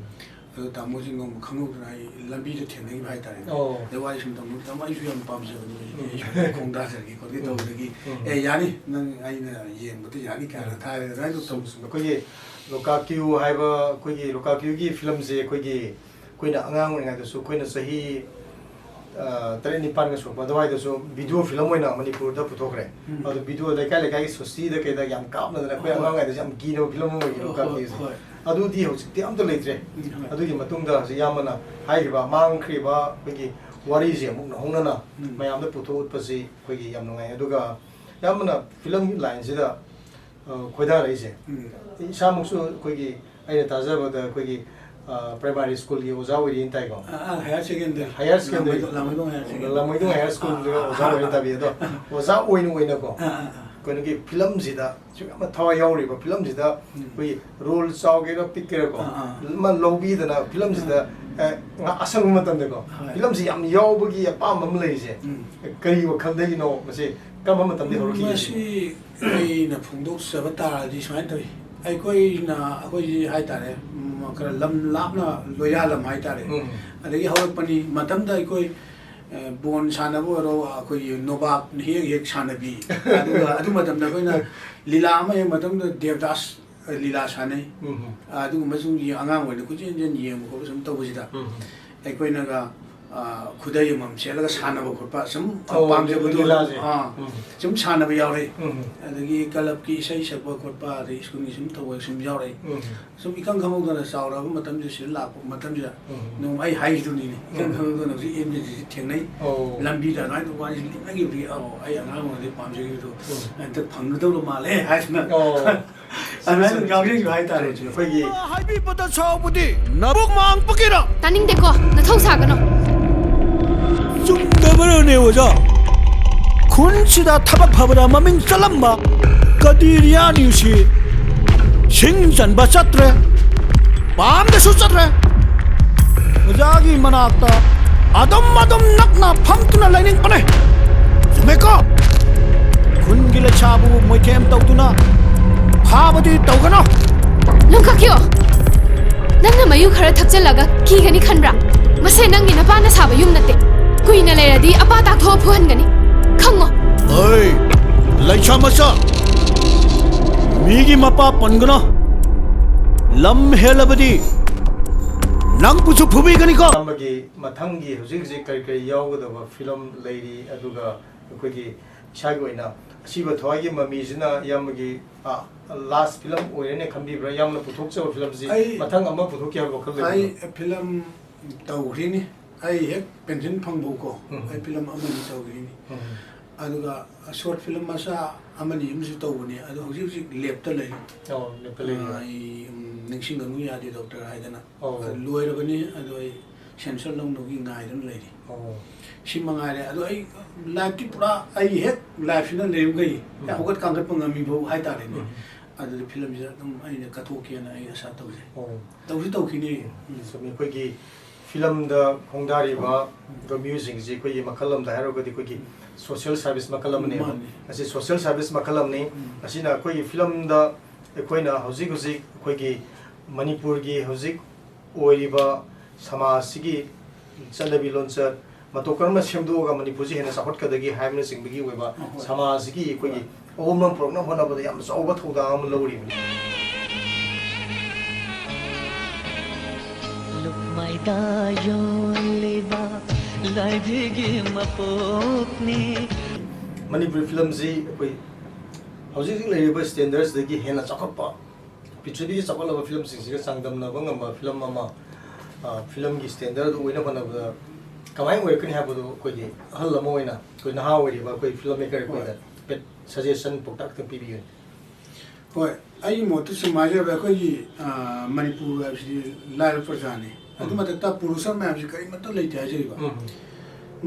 ꯑꯗꯣ ꯇꯥꯃꯣꯁꯤ ꯅꯣꯡꯃ ꯈꯪꯍꯧꯗꯅ ꯑꯩ ꯂꯝꯕꯤꯗ ꯊꯦꯡꯅꯈꯤꯕ ꯍꯥꯏꯇꯥꯔꯦ꯫ ꯑꯣ꯫ ꯑꯗꯩ ꯋꯥꯔꯤ ꯁꯨꯝ ꯇꯧꯅꯕꯗ, "ꯇꯥꯃꯣ, ꯑꯩꯁꯨ ꯌꯥꯝ ꯄꯥꯝꯖꯕꯅꯤ, ꯎꯝ꯫ ꯑꯩꯁꯨ ꯈꯣꯡꯗꯥꯖꯔꯒꯦ" ꯈꯣꯠꯀꯦ ꯎꯝ꯫ ꯇꯧꯕꯗꯒꯤ, ꯎꯝ꯫ "ꯑꯦ, ꯌꯥꯅꯤ, ꯅꯪ ꯑꯩꯅ ꯌꯦꯡꯕꯗ ꯌꯥꯅꯤ" ꯀꯥꯏꯅ ꯎꯝ꯫ ꯊꯥꯔꯦ꯫ ꯑꯗꯨꯃꯥꯏꯅ ꯇꯧ-, ꯆꯨꯝꯃꯤ, ꯆꯨꯝꯃꯤ꯫ ꯑꯩꯈꯣꯏꯒꯤ ꯂꯣꯀꯥꯀ꯭ꯌꯨ ꯍꯥꯏꯕ, ꯑꯩꯈꯣꯏꯒꯤ ꯂꯣꯀꯥꯀ꯭ꯌꯨꯒꯤ ꯐꯤꯂꯝꯁꯦ ꯑꯩꯈꯣꯏꯒꯤ, ꯑꯩꯈꯣꯏꯅ ꯑꯉꯥꯡ ꯑꯣꯏꯔꯤꯉꯩꯗꯁꯨ, ꯑꯩꯈꯣꯏꯅ ꯆꯍꯤ, ꯑ, ꯇꯔꯦꯠ ꯅꯤꯄꯥꯟꯒ ꯁꯨꯔꯛꯄ ꯑꯗꯨꯋꯥꯏꯗꯁꯨ ꯚꯤꯗꯤꯑꯣ ꯐꯤꯂꯝ ꯑꯣꯏꯅ ꯃꯅꯤꯄꯨꯔꯗ ꯄꯨꯊꯣꯛꯈ꯭ꯔꯦ꯫ ꯎꯝ꯫ ꯑꯗꯣ ꯚꯤꯗꯤꯑꯣ ꯂꯩꯀꯥꯏ ꯂꯩꯀꯥꯏꯒꯤ ꯁꯣꯁꯇꯤꯗ ꯀꯩꯗ ꯌꯥꯝ ꯀꯥꯞꯅꯗꯅ ꯑꯩꯈꯣꯏ ꯍꯣꯏ꯫ ꯑꯉꯥꯡ ꯑꯣꯏꯔꯤꯉꯩꯗꯁꯨ ꯌꯥꯝ ꯀꯤꯅꯕ ꯐꯤꯂꯝ ꯑꯃ ꯑꯣꯏꯌꯦ ꯍꯣꯏ, ꯂꯣꯀꯥꯀ꯭ꯌꯨꯁꯦ꯫ ꯍꯣꯏ꯫ ꯑꯗꯨꯗꯤ ꯍꯧꯖꯤꯛꯇꯤ ꯑꯝꯇ ꯂꯩꯇ꯭ꯔꯦ꯫ ꯎꯝ, ꯍꯣꯏ꯫ ꯑꯗꯨꯒꯤ ꯃꯇꯨꯡꯗ ꯍꯧꯖꯤꯛ ꯏꯌꯥꯝꯕꯅ ꯍꯥꯏꯈꯤꯕ ꯃꯥꯡꯈ꯭ꯔꯤꯕ ꯑꯩꯈꯣꯏꯒꯤ ꯋꯥꯔꯤꯁꯦ ꯑꯃꯨꯛ ꯅꯧꯍꯧꯅꯅ ꯎꯝ꯫ ꯃꯌꯥꯝꯗ ꯄꯨꯊꯣꯛ ꯎꯠꯄꯁꯤ ꯑꯩꯈꯣꯏꯒꯤ ꯌꯥꯝ ꯅꯨꯡꯉꯥꯏ꯫ ꯑꯗꯨꯒ ꯏꯌꯥꯝꯕꯅ ꯐꯤꯂꯝꯒꯤ ꯂꯥꯏꯟꯁꯤꯗ, ꯑ, ꯈꯣꯏꯗꯥꯔꯛꯏꯁꯦ, ꯎꯝ꯫ ꯏꯁꯥꯃꯛꯁꯨ ꯑꯩꯈꯣꯏꯒꯤ, ꯑꯩꯅ ꯇꯥꯖꯕꯗ ꯑꯩꯈꯣꯏꯒꯤ, ꯑ, ꯄ꯭ꯔꯥꯏꯃꯥꯔꯤ ꯁ꯭ꯀꯨꯜꯒꯤ ꯑꯣꯖꯥ ꯑꯣꯏꯔꯤꯅ ꯇꯥꯏꯀꯣ꯫ ꯑ, ꯑ, higher secondary. Higher secondary. Langmeidong, Langmeidong higher secondary. Langmeidong higher ꯁ꯭ꯀꯨꯜꯗꯨꯒ ꯑꯣꯖꯥ ꯑꯣꯏꯔꯤꯅ ꯇꯥꯕꯤ ꯑꯗꯣ, ꯑꯣꯖꯥ ꯑꯣꯏꯅ ꯑꯣꯏꯅꯀꯣ꯫ ꯑ, ꯑ, ꯑ꯫ ꯑꯩꯈꯣꯏꯒꯤ ꯐꯤꯂꯝꯁꯤꯗ ꯁꯨꯛ ꯌꯥꯝꯅ ꯊꯋꯥꯏ ꯌꯥꯎꯔꯤꯕ ꯐꯤꯂꯝꯁꯤꯗ ꯎꯝ꯫ ꯑꯩꯈꯣꯏꯒꯤ ꯔꯣꯜ ꯆꯥꯎꯒꯦꯔꯥ ꯄꯤꯛꯀꯦꯔꯥꯀꯣ, ꯑꯥ, ꯑꯥ꯫ ꯑꯃ ꯂꯧꯕꯤꯗꯅ ꯐꯤꯂꯝꯁꯤꯗ, ꯑꯥ꯫ ꯑꯦ, ꯉꯥ-, ꯑꯁꯪꯕ ꯃꯇꯝꯗꯀꯣ, ꯍꯣꯏ꯫ ꯐꯤꯂꯝꯁꯤ ꯌꯥꯝ ꯌꯥꯎꯕꯒꯤ ꯑꯄꯥꯝꯕ ꯑꯃ ꯂꯩꯔꯤꯁꯦ꯫ ꯎꯝ꯫ ꯀꯔꯤ ꯋꯥꯈꯜꯗꯒꯤꯅꯣ ꯃꯁꯤ? ꯀꯔꯝꯕ ꯃꯇꯝꯗꯒꯤ ꯍꯧꯔꯛꯈꯤꯒꯦ? ꯃꯁꯤ ꯑꯩꯅ ꯐꯣꯡꯗꯣꯛꯆꯕ ꯇꯥꯔꯗꯤ ꯁꯨꯃꯥꯏꯅ ꯇꯧꯏ꯫ ꯑꯩꯈꯣꯏꯅ, ꯑꯩꯈꯣꯏꯁꯤ ꯍꯥꯏ ꯇꯥꯔꯦ, ꯎꯝ, ꯈꯔ ꯂꯝ ꯂꯥꯞꯅ ꯂꯣꯌꯥꯂꯝ ꯍꯥꯏ ꯇꯥꯔꯦ꯫ ꯎꯝ꯫ ꯑꯗꯒꯤ ꯍꯧꯔꯛꯄꯅꯤ꯫ ꯃꯇꯝꯗ ꯑꯩꯈꯣꯏ ꯑ, ꯕꯣꯟ ꯁꯥꯟꯅꯕ ꯑꯣꯏꯔꯣ, ꯑꯩꯈꯣꯏꯒꯤ ꯅꯣꯕꯥꯞꯅ ꯍꯦꯛ ꯍꯦꯛ ꯁꯥꯟꯅꯕꯤ꯫ ꯑꯗꯨꯒ ꯑꯗꯨ ꯃꯇꯝꯗ ꯑꯩꯈꯣꯏꯅ ꯂꯤꯂꯥ ꯑꯃ ꯌꯦꯡꯕ ꯃꯇꯝꯗ ꯗꯦꯕꯗꯥꯁ, ꯑ, ꯂꯤꯂꯥ ꯁꯥꯟꯅꯩ꯫ ꯎꯝ꯫ ꯑ, ꯑꯗꯨꯒꯨꯝꯕꯁꯨ ꯌꯦ-, ꯑꯉꯥꯡ ꯑꯣꯏꯅ ꯀꯣꯏꯆꯦꯟ ꯆꯦꯟ ꯌꯦꯡꯕ ꯈꯣꯠꯄ ꯁꯨꯝ ꯇꯧꯕꯁꯤꯗ ꯎꯝ꯫ ꯑꯩꯈꯣꯏꯅꯒ, ꯑ, ꯈꯨꯗꯩ ꯑꯃꯃꯝ ꯁꯦꯠꯂꯒ ꯁꯥꯟꯅꯕ ꯈꯣꯠꯄ ꯁꯨꯝ ꯑꯧ, ꯄꯥꯝꯖꯕꯗꯨ, ꯂꯤꯂꯥꯁꯦ꯫ ꯑꯥ, ꯎꯝ꯫ ꯁꯨꯝ ꯁꯥꯟꯅꯕ ꯌꯥꯎꯔꯛꯏ꯫ ꯎꯝ꯫ ꯑꯗꯒꯤ ꯀꯂꯕꯀꯤ ꯏꯁꯩ ꯁꯛꯄ ꯈꯣꯠꯄ, ꯑꯗꯩ ꯁ꯭ꯀꯨꯜꯒꯤ ꯁꯨꯝ ꯇꯧꯕ ꯁꯨꯝ ꯌꯥꯎꯔꯛꯏ꯫ ꯎꯝ꯫ ꯁꯨꯝ ꯏꯈꯪ ꯈꯪꯍꯧꯗꯅ ꯆꯥꯎꯔꯛꯑꯕ ꯃꯇꯝꯁꯤꯗ, ꯁꯤꯗ ꯂꯥꯛꯄ ꯃꯇꯝꯁꯤꯗ, ꯎꯝ꯫ ꯅꯣꯡꯃ ꯑꯩ ꯍꯥꯏꯈꯤꯗꯨꯅꯤꯅꯦ, ꯏꯈꯪ ꯎꯝ꯫ ꯈꯪꯍꯧꯗꯅ ꯍꯧꯖꯤꯛ ꯑꯦꯝ ꯖꯤ ꯁꯤ ꯊꯦꯡꯅꯩ꯫ ꯑꯣ꯫ ꯂꯝꯕꯤꯗ ꯑꯗꯨꯃꯥꯏꯅ ꯋꯥꯔꯤ ꯂꯤꯠꯅꯈꯤꯕꯗꯒꯤ, "ꯑꯣ, ꯑꯩ ꯑꯉꯥꯡ ꯑꯣꯏꯔꯤꯉꯩꯗꯒꯤ ꯄꯥꯝꯖꯈꯤꯕꯗꯣ ꯎꯝ꯫ ꯍꯟꯗꯛ ꯐꯪꯒꯗꯧꯕ ꯃꯥꯜꯂꯦ" ꯍꯥꯏꯗꯅ ꯑꯣ꯫ ꯑꯗꯨꯃꯥꯏꯅ ꯌꯥꯎꯖꯈꯤꯕ ꯍꯥꯏꯇꯥꯔꯦ꯫ ꯑꯩꯈꯣꯏꯒꯤ ꯍꯥꯏꯕꯤꯕꯗ ꯁꯥꯎꯕꯗꯤ ꯅꯕꯨꯛ ꯃꯥꯡꯕꯒꯤꯔ? ꯇꯥꯅꯤꯡꯗꯦꯀꯣ, ꯅꯊꯧ ꯁꯥꯒꯅꯨ꯫ ꯆꯨꯝꯗꯕꯔꯅꯦ ꯑꯣꯖꯥ? ꯈꯨꯟꯁꯤꯗ ꯊꯕꯛ ꯐꯕꯗ ꯃꯃꯤꯡ ꯆꯠꯂꯝꯕ ꯀꯗꯤꯔꯤꯌꯥꯅꯤꯁꯤ ꯁꯤꯡ ꯆꯟꯕ ꯆꯠꯇ꯭ꯔꯦ, ꯄꯥꯝꯗꯁꯨ ꯆꯠꯇ꯭ꯔꯦ꯫ ꯑꯣꯖꯥꯒꯤ ꯃꯅꯥꯛꯇ ꯑꯗꯨꯝ ꯑꯗꯨꯝ ꯅꯛꯅ ꯐꯝꯗꯨꯅ ꯂꯩꯅꯤꯡꯕꯅꯦ꯫ ꯆꯨꯝꯃꯦꯀꯣ? ꯈꯨꯟꯒꯤ ꯂꯩꯁꯥꯕꯨ ꯃꯣꯏꯊꯦꯝ ꯇꯧꯗꯨꯅ ꯐꯥꯕꯗꯤ ꯇꯧꯒꯅꯨ꯫ ꯂꯨꯝꯈꯠꯈꯤꯌꯣ꯫ ꯅꯪꯅ ꯃꯌꯨ ꯈꯔ ꯊꯛꯆꯜꯂꯒ ꯀꯤꯒꯅꯤ ꯈꯟꯕ꯭ꯔꯥ? ꯃꯁꯦ ꯅꯪꯒꯤ ꯅꯄꯥꯅ ꯁꯥꯕ ꯌꯨꯝ ꯅꯠꯇꯦ꯫ ꯀꯨꯏꯅ ꯂꯩꯔꯗꯤ ꯑꯄꯥ ꯇꯥꯛꯊꯣꯛꯑ ꯐꯨꯍꯟꯒꯅꯤ꯫ ꯈꯪꯉꯣ꯫ ꯑꯩ, ꯂꯩꯁꯥ ꯃꯆꯥ! ꯃꯤꯒꯤ ꯃꯄꯥ ꯄꯟꯒꯅꯣ꯫ ꯂꯝ ꯍꯦꯜꯂꯕꯗꯤ ꯅꯪꯕꯨꯁꯨ ꯐꯨꯕꯤꯒꯅꯤꯀꯣ꯫ ꯑꯃꯒꯤ ꯃꯊꯪꯒꯤ ꯍꯧꯖꯤꯛ ꯍꯧꯖꯤꯛ ꯀꯔꯤ ꯀꯔꯤ ꯌꯥꯎꯒꯗꯕ ꯐꯤꯂꯝ ꯂꯩꯔꯤ, ꯑꯗꯨꯒ ꯑꯩꯈꯣꯏꯒꯤ ꯏꯁꯥꯒꯤ ꯑꯣꯏꯅ ꯑꯁꯤꯕ ꯊꯋꯥꯏꯒꯤ ꯃꯃꯤꯁꯤꯅ ꯏꯌꯥꯝꯕꯒꯤ, ꯑ, ꯂꯥꯁ ꯐꯤꯂꯝ ꯑꯣꯏꯔꯦꯅꯦ ꯈꯟꯕꯤꯕ꯭ꯔꯥ? ꯏꯌꯥꯝꯕꯅ ꯄꯨꯊꯣꯛꯆꯕ ꯐꯤꯂꯝꯁꯤ ꯑꯩ ꯃꯊꯪ ꯑꯃ ꯄꯨꯊꯣꯛꯀꯦ ꯍꯥꯏꯕ ꯋꯥꯈꯜ ꯂꯩꯕꯤꯕ꯭ꯔꯥ? ꯑꯩ ꯐꯤꯂꯝ ꯇꯧꯈ꯭ꯔꯤꯅꯤ꯫ ꯑꯩ ꯍꯦꯛ ꯄꯦꯟꯁꯤꯟ ꯐꯪꯕꯀꯣ, ꯎꯝ꯫ ꯑꯩ ꯐꯤꯂꯝ ꯑꯃꯅꯤ ꯇꯧꯈꯤꯅꯤ꯫ ꯎꯝ꯫ ꯑꯗꯨꯒ ꯁꯣꯔꯠ ꯐꯤꯂꯝ ꯃꯆꯥ ꯑꯃꯅꯤ ꯑꯃꯁꯨ ꯇꯧꯕꯅꯤ꯫ ꯑꯗꯣ ꯍꯧꯖꯤꯛ ꯍꯧꯖꯤꯛ ꯂꯦꯞꯇ ꯂꯩꯔꯤ꯫ ꯑꯣ, ꯂꯦꯞꯇ ꯂꯩꯔꯤ꯫ ꯑꯥ, ꯑꯩ, ꯎꯝ, ꯅꯤꯡꯁꯤꯡꯒꯅꯨ ꯌꯥꯗꯦ ꯗꯣꯛꯇꯔ ꯍꯥꯏꯗꯅ꯫ ꯑꯣ꯫ ꯑꯗꯨ ꯂꯣꯏꯔꯕꯅꯤ꯫ ꯑꯗꯣ ꯑꯩ ꯁꯦꯟꯁꯔ ꯂꯧꯅꯕꯒꯤ ꯉꯥꯏꯗꯨꯅ ꯂꯩꯔꯤ꯫ ꯑꯣ꯫ ꯁꯤ ꯃꯉꯥꯏꯔꯦ꯫ ꯑꯗꯣ ꯑꯩ ꯂꯥꯏꯐꯇꯤ ꯄꯨꯔꯥ ꯑꯩ ꯍꯦꯛ ꯂꯥꯏꯐꯁꯤꯅ ꯂꯩꯔꯝꯈꯩ ꯎꯝ꯫ ꯍꯧꯒꯠ ꯀꯥꯡꯈꯠꯄ ꯉꯝꯃꯤꯐꯥꯎ ꯍꯥꯏꯇꯥꯔꯦꯅꯦ꯫ ꯎꯝ꯫ ꯑꯗꯨꯗ ꯐꯤꯂꯝꯁꯤꯗ ꯑꯗꯨꯝ ꯑꯩꯅ ꯀꯠꯊꯣꯛꯀꯦꯅ ꯑꯩ ꯑꯁꯥ ꯇꯧꯖꯩ꯫ ꯑꯣ꯫ ꯇꯧꯁꯨ ꯇꯧꯈꯤꯅꯤ꯫ ꯎꯝ꯫ ꯆꯨꯝꯃꯤ꯫ ꯑꯩꯈꯣꯏꯒꯤ ꯐꯤꯂꯝꯗ ꯈꯣꯡꯗꯥꯔꯤꯕ ꯎꯝ꯫ ꯃꯤꯑꯣꯏꯁꯤꯡꯁꯤ ꯑꯩꯈꯣꯏꯒꯤ ꯃꯈꯜ ꯑꯃꯗ ꯍꯥꯏꯔꯒꯗꯤ ꯑꯩꯈꯣꯏꯒꯤ ꯁꯣꯁꯤꯌꯦꯜ ꯁꯥꯔꯚꯤꯁ ꯃꯈꯜ ꯑꯃꯅꯦꯕ꯫ ꯃꯥꯅꯤ꯫ ꯑꯁꯤ ꯁꯣꯁꯤꯌꯦꯜ ꯁꯥꯔꯚꯤꯁ ꯃꯈꯜ ꯑꯃꯅꯤ꯫ ꯎꯝ꯫ ꯑꯁꯤꯅ ꯑꯩꯈꯣꯏꯒꯤ ꯐꯤꯂꯝꯗ ꯑꯩꯈꯣꯏꯅ ꯍꯧꯖꯤꯛ ꯍꯧꯖꯤꯛ ꯑꯩꯈꯣꯏꯒꯤ ꯃꯅꯤꯄꯨꯔꯒꯤ ꯍꯧꯖꯤꯛ ꯑꯣꯏꯔꯤꯕ ꯁꯃꯥꯖꯁꯤꯒꯤ ꯆꯠꯅꯕꯤ ꯂꯣꯟꯆꯠ ꯃꯇꯧ ꯀꯔꯝꯅ ꯁꯦꯝꯗꯣꯛꯑꯒ ꯃꯅꯤꯄꯨꯔꯁꯤ ꯍꯦꯟꯅ ꯆꯥꯎꯈꯠꯀꯗꯒꯦ ꯍꯥꯏꯕꯅꯆꯤꯡꯕꯒꯤ ꯑꯣꯏꯕ ꯑꯍꯣꯏ꯫ ꯁꯃꯥꯖꯁꯤꯒꯤ ꯑꯩꯈꯣꯏꯒꯤ ꯑꯍꯣꯏ꯫ ꯑꯑꯣꯟꯕ ꯄꯨꯔꯛꯅꯕ ꯍꯣꯠꯅꯕꯗ ꯌꯥꯝꯅ ꯆꯥꯎꯕ ꯊꯧꯗꯥꯡ ꯑꯃ ꯂꯧꯔꯤꯕꯅꯤ꯫ ꯂꯨꯞꯃꯥꯏꯗ ꯌꯣꯜꯂꯤꯕ ꯂꯥꯏꯙꯤꯒꯤ ꯃꯄꯣꯛꯅꯤ꯫ ꯃꯅꯤꯄꯨꯔꯤ ꯐꯤꯂꯝꯁꯤ ꯑꯩꯈꯣꯏ ꯍꯧꯖꯤꯛ ꯍꯧꯖꯤꯛ ꯂꯩꯔꯤꯕ ꯁ꯭ꯇꯦꯟꯗꯔꯗꯁꯤꯗꯒꯤ ꯍꯦꯟꯅ ꯆꯥꯎꯈꯠꯄ, ꯄ꯭ꯔꯤꯊꯤꯕꯤꯒꯤ ꯆꯥꯎꯈꯠꯂꯕ ꯐꯤꯂꯝꯁꯤꯡꯁꯤꯒ ꯆꯥꯡꯗꯝꯅꯕ ꯉꯝꯕ ꯐꯤꯂꯝ ꯑꯃ, ꯑ, ꯐꯤꯂꯝꯒꯤ ꯁ꯭ꯇꯦꯟꯗꯔꯗ ꯑꯣꯏꯅ ꯍꯣꯠꯅꯕꯗ ꯀꯃꯥꯏꯅ ꯑꯣꯏꯔꯛꯀꯅꯤ ꯍꯥꯏꯕꯗꯨ ꯑꯩꯈꯣꯏꯒꯤ ꯑꯍꯜ ꯑꯃ ꯑꯣꯏꯅ, ꯑꯩꯈꯣꯏ ꯅꯍꯥ ꯑꯣꯏꯔꯤꯕ ꯑꯩꯈꯣꯏ ꯐꯤꯂꯝ ꯃꯦꯀꯔ ꯑꯩꯈꯣꯏꯗ ꯍꯣꯏ꯫ ꯍꯥꯏꯐꯦꯠ ꯁꯖꯦꯁꯟ ꯄꯥꯎꯇꯥꯛꯇꯪ ꯄꯤꯕꯤꯌꯨꯅꯦ꯫ ꯍꯣꯏ, ꯑꯩꯒꯤ ꯃꯣꯠꯇ ꯁꯨꯝ ꯍꯥꯏꯖꯔꯕꯗ ꯑꯩꯈꯣꯏꯒꯤ, ꯑ, ꯃꯅꯤꯄꯨꯔ ꯍꯥꯏꯕꯁꯤꯗꯤ ꯂꯥꯏꯔꯕ ꯄ꯭ꯔꯖꯥꯅꯤ꯫ ꯑꯗꯨ ꯎꯝ꯫ ꯃꯊꯛꯇ ꯄ꯭ꯔꯣꯗ꯭ꯌꯨꯁꯔ ꯃꯌꯥꯝꯁꯤ ꯀꯔꯤꯃꯠꯇ ꯂꯩꯇꯦ ꯍꯥꯏꯖꯔꯤꯕ꯫ ꯎꯝ꯫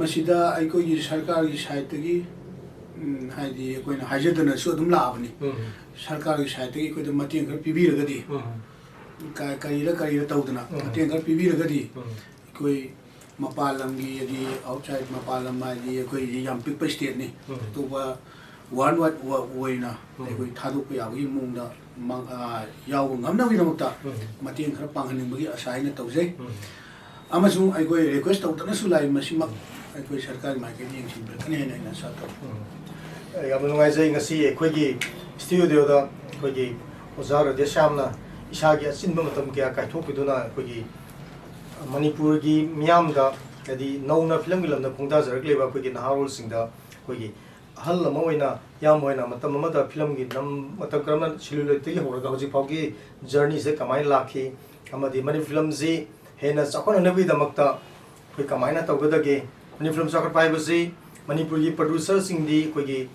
ꯃꯁꯤꯗ ꯑꯩꯈꯣꯏꯒꯤ ꯁꯔꯀꯥꯔꯒꯤ ꯁꯥꯏꯠꯇꯒꯤ, ꯎꯝ, ꯍꯥꯏꯗꯤ ꯑꯩꯈꯣꯏꯅ ꯍꯥꯏꯖꯗꯅꯁꯨ ꯑꯗꯨꯝ ꯂꯥꯛꯑꯕꯅꯤ꯫ ꯎꯝ꯫ ꯁꯔꯀꯥꯔꯒꯤ ꯁꯥꯏꯠꯇꯒꯤ ꯑꯩꯈꯣꯏꯗ ꯃꯇꯦꯡ ꯈꯔ ꯄꯤꯕꯤꯔꯒꯗꯤ, ꯎꯝ꯫ ꯀ-, ꯀꯔꯤꯔ ꯀꯔꯤꯔ ꯇꯧꯗꯅ ꯎꯝ꯫ ꯃꯇꯦꯡ ꯈꯔ ꯄꯤꯕꯤꯔꯒꯗꯤ ꯎꯝ꯫ ꯑꯩꯈꯣꯏ ꯃꯄꯥꯟ ꯂꯝꯒꯤ, ꯍꯥꯏꯗꯤ ꯑꯥꯎꯠꯁꯥꯏꯠ ꯃꯄꯥꯟ ꯂꯝ ꯍꯥꯏꯗꯤ ꯑꯩꯈꯣꯏꯗꯤ ꯌꯥꯝ ꯄꯤꯛꯄ ꯁ꯭ꯇꯦꯠꯅꯤ꯫ ꯎꯝ꯫ ꯑꯇꯣꯞꯄ ꯋꯥꯔꯜ ꯋꯥꯏꯗ ꯑꯣꯏꯅ ꯑꯩꯈꯣꯏ ꯊꯥꯗꯣꯛꯄ ꯌꯥꯕꯒꯤ ꯃꯑꯣꯡꯗ ꯃꯥꯡ-, ꯑ, ꯌꯥꯎꯕ ꯉꯝꯅꯕꯒꯤꯗꯃꯛꯇ ꯃꯇꯦꯡ ꯈꯔ ꯄꯥꯡꯍꯟꯅꯤꯡꯕꯒꯤ ꯑꯁꯥ ꯑꯩꯅ ꯇꯧꯖꯩ꯫ ꯑꯃꯁꯨꯡ ꯑꯩꯈꯣꯏ ꯔꯤꯀ꯭ꯋꯦꯁ ꯇꯧꯗꯅꯁꯨ ꯂꯥꯛꯏ, ꯃꯁꯤꯃꯛ ꯑꯩꯈꯣꯏ ꯁꯔꯀꯥꯔꯒꯤ ꯃꯥꯏꯀꯩꯗ ꯌꯦꯡꯁꯤꯟꯕꯤꯔꯛꯀꯅꯤ ꯍꯥꯏꯅ ꯑꯩꯅ ꯑꯥꯁꯥ ꯇꯧꯏ꯫ ꯎꯝ꯫ ꯌꯥꯝꯅ ꯅꯨꯡꯉꯥꯏꯖꯩ, ꯉꯁꯤ ꯑꯩꯈꯣꯏꯒꯤ ꯁ꯭ꯇꯨꯗꯤꯑꯣꯗ ꯑꯩꯈꯣꯏꯒꯤ ꯑꯣꯖꯥ ꯔꯥꯙꯦꯁ꯭ꯌꯥꯝꯅ ꯏꯁꯥꯒꯤ ꯑꯆꯤꯟꯕ ꯃꯇꯝ ꯀꯌꯥ ꯀꯥꯏꯊꯣꯛꯄꯤꯗꯨꯅ ꯑꯩꯈꯣꯏꯒꯤ ꯃꯅꯤꯄꯨꯔꯒꯤ ꯃꯤꯌꯥꯝꯗ, ꯍꯥꯏꯗꯤ ꯅꯧꯅ ꯐꯤꯂꯝꯒꯤ ꯂꯝꯗ ꯈꯣꯡꯗꯥꯖꯔꯛꯂꯤꯕ ꯑꯩꯈꯣꯏꯒꯤ ꯅꯍꯥꯔꯣꯜꯁꯤꯡꯗ ꯑꯩꯈꯣꯏꯒꯤ ꯑꯍꯜ ꯑꯃ ꯑꯣꯏꯅ, ꯏꯌꯥꯝꯕ ꯑꯣꯏꯅ ꯃꯇꯝ ꯑꯃꯗ ꯐꯤꯂꯝꯒꯤ ꯅꯝ-, ꯃꯇꯝ ꯀꯔꯝꯅ celluloidꯇꯒꯤ ꯍꯧꯔꯒ ꯍꯧꯖꯤꯛ ꯐꯥꯎꯒꯤ journeyꯁꯦ ꯀꯃꯥꯏꯅ ꯂꯥꯛꯈꯤ, ꯑꯃꯗꯤ ꯃꯅꯤꯄꯨꯔ ꯐꯤꯂꯝꯁꯤ ꯍꯦꯟꯅ ꯆꯥꯎꯈꯠꯅꯅꯕꯒꯤꯗꯃꯛꯇ ꯑꯩꯈꯣꯏ ꯀꯃꯥꯏꯅ ꯇꯧꯒꯗꯒꯦ? ꯃꯅꯤꯄꯨꯔ ꯐꯤꯂꯝ ꯆꯥꯎꯈꯠꯄ ꯍꯥꯏꯕꯁꯤ ꯃꯅꯤꯄꯨꯔꯒꯤ producerꯁꯤꯡꯗꯤ ꯑꯩꯈꯣꯏꯒꯤ,